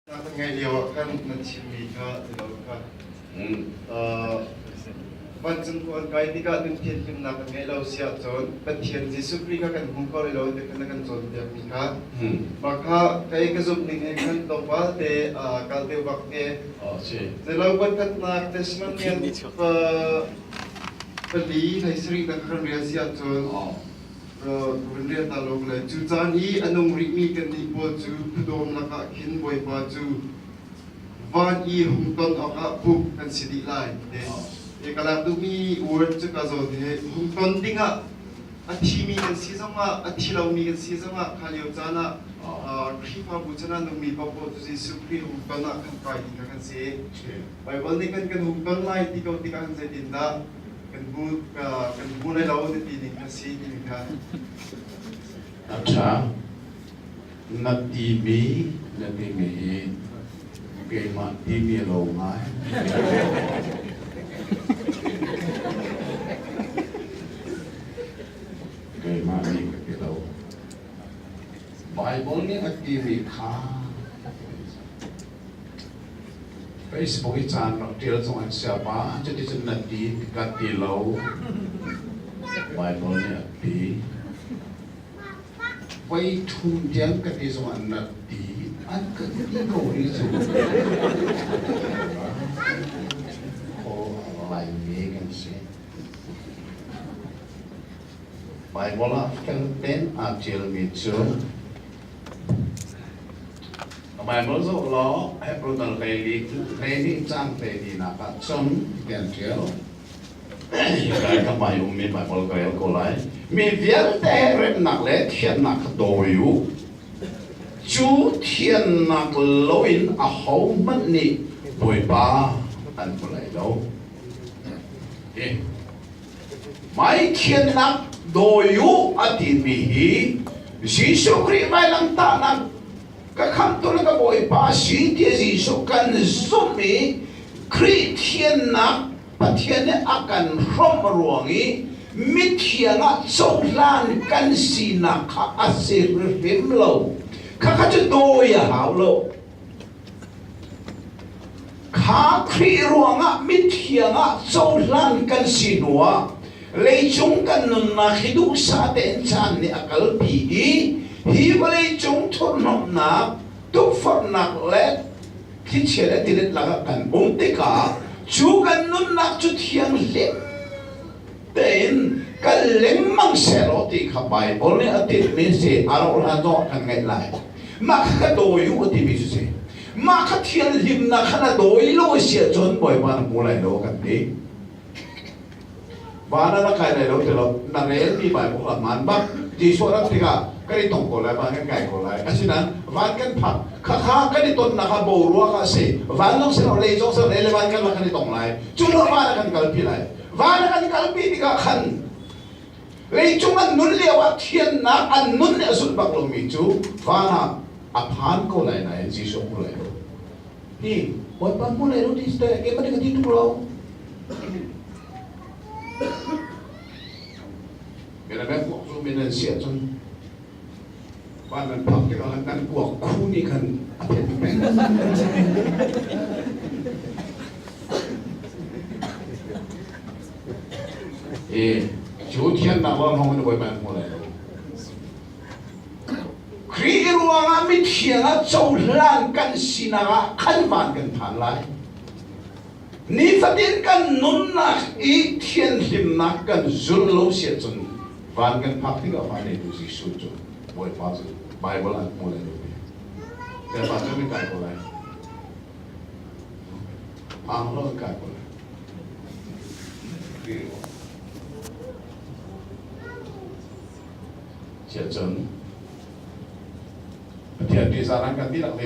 Kan ngaih lio ah khan nan chimmi kha ti lo kha vancung khua an kai tikah nun thianhlimnak kan ngeih lo si ahcun Pathian Jesuh Khrih kha kan hmu kho lai lo ti khan na kan cawnpiakmi kha mah kha kei ka zumh ning he khan tlawmpal te kal deuh bak te zeilo voikhatnak Thessalonian pali hlei sarih na kan rel si ahcun Vun rian ta lawng le cu caan i a nung rihmi kannih pawl cu khuadawm lakah khin Bawipa cu van i hung ton awkah pumh kan si dih lai. Te ka lak duhmi word cu ka zawn he hung ton dingah a thimi kan si zongah a thi lomi kan si zongah kha lio caan ah Khrihfabu chan ah nungmi paohpaoh cu Jesuh Khrih hung ton ah khan kai ding kha kan si. Baibal nih kan kan hung ton lai ti ko tikah khan zeitindah kan hmu kan hmu lai lo ti ning kha si ti ning kha A ṭha. Na timi na timi hi keimah timi lo ngai. Keimah nih ka ti lo. Bible nih a timi kha Facebook i caan rak ṭial zong an sia pa, cuticun na ti ka ti lo. Baibal nih a ti. Voi thum tiang ka ti zong an na ti, an ka ti ko rih cu. Laimi kan si. Baibal ah fel tein aa ṭialmi cu Baibal zoh law Hebrew dal hleili cang hleilinak ah cun ti an ṭial. Hika ka hmai ummi Baibal ka rel ko lai. Mi vialte remnak le thiannak kha dawi u. Cu thiannak loin ahohmanh nih Bawipa an hmu lai lo. Mai thiannak dawi u a timi hi Jesuh Khrih vailamtahnak ka khamhtu le ka Bawipa si ti Jesuh kan zumh i Khrih thiannak Pathian nih a kan hrawmh ruang i mithiang ah cohlan kan sinak kha a si hrimhrim lo. Khakha cu dawi a hau lo. Kha Khrih ruangah mithiang ah cohlan kan si hnuah leicung kan nunnak hi duhsah tein caan nih a kalpi i hi vawleicung thurhnomhnak, tukforhnak le thlichia le tilet lakah kan um tikah cu kan nunnak cu thianghlim tein kal lengmang sehlaw ti kha Baibal nih a tinhmi si a rauh hlan zongah kan ngaih lai. Mah kha ka dawi u a timi cu si. Mah kha thianhlimnak kha na dawi lo si ahcun Bawipa na hmu lai lo kan ti. Van ah na kai lai lo ti lo na relmi Baibal a hmaan bak. Jesuh rat tikah kan i tong ko lai, van kan kai ko lai. Asinain van kan phak khakha kan i tonnak kha boruak ah a si. Van zong si lo, lei zong si lo, lei le van kan kan i tong lai. Cu lo van ah kan kalpi lai. Van ah kan kalpi tikah khan Leicung an nun lio ah thiannak an nun nih a zulh bak lomi cu van ah a phan ko lai nain Jesuh hmu lai lo. Hi Bawipa hmu lai lo ti si teh keimah nih ka ti tuk lo. Mena kuak cu men an si ahcun van nan phak tikah khan nan kuak khu nih khan a phet peng. I cu thiannak lawng hong in Bawipa an hmu lai lo. Khrih ruangah mithiang ah cohlan kan sinak ah khan van kan phan lai. Nifatin kan nunnak i thianhlimnak kan zul lo si ahcun van kan phak tikah van neitu Jesuh cu Bawipa cu Bible an hmu lai lo ti. Bawipa cu kan kai ko lai. Phang lo kan kai ko lai. Siahcun Pathian ṭihzah nan kan dihlak ve.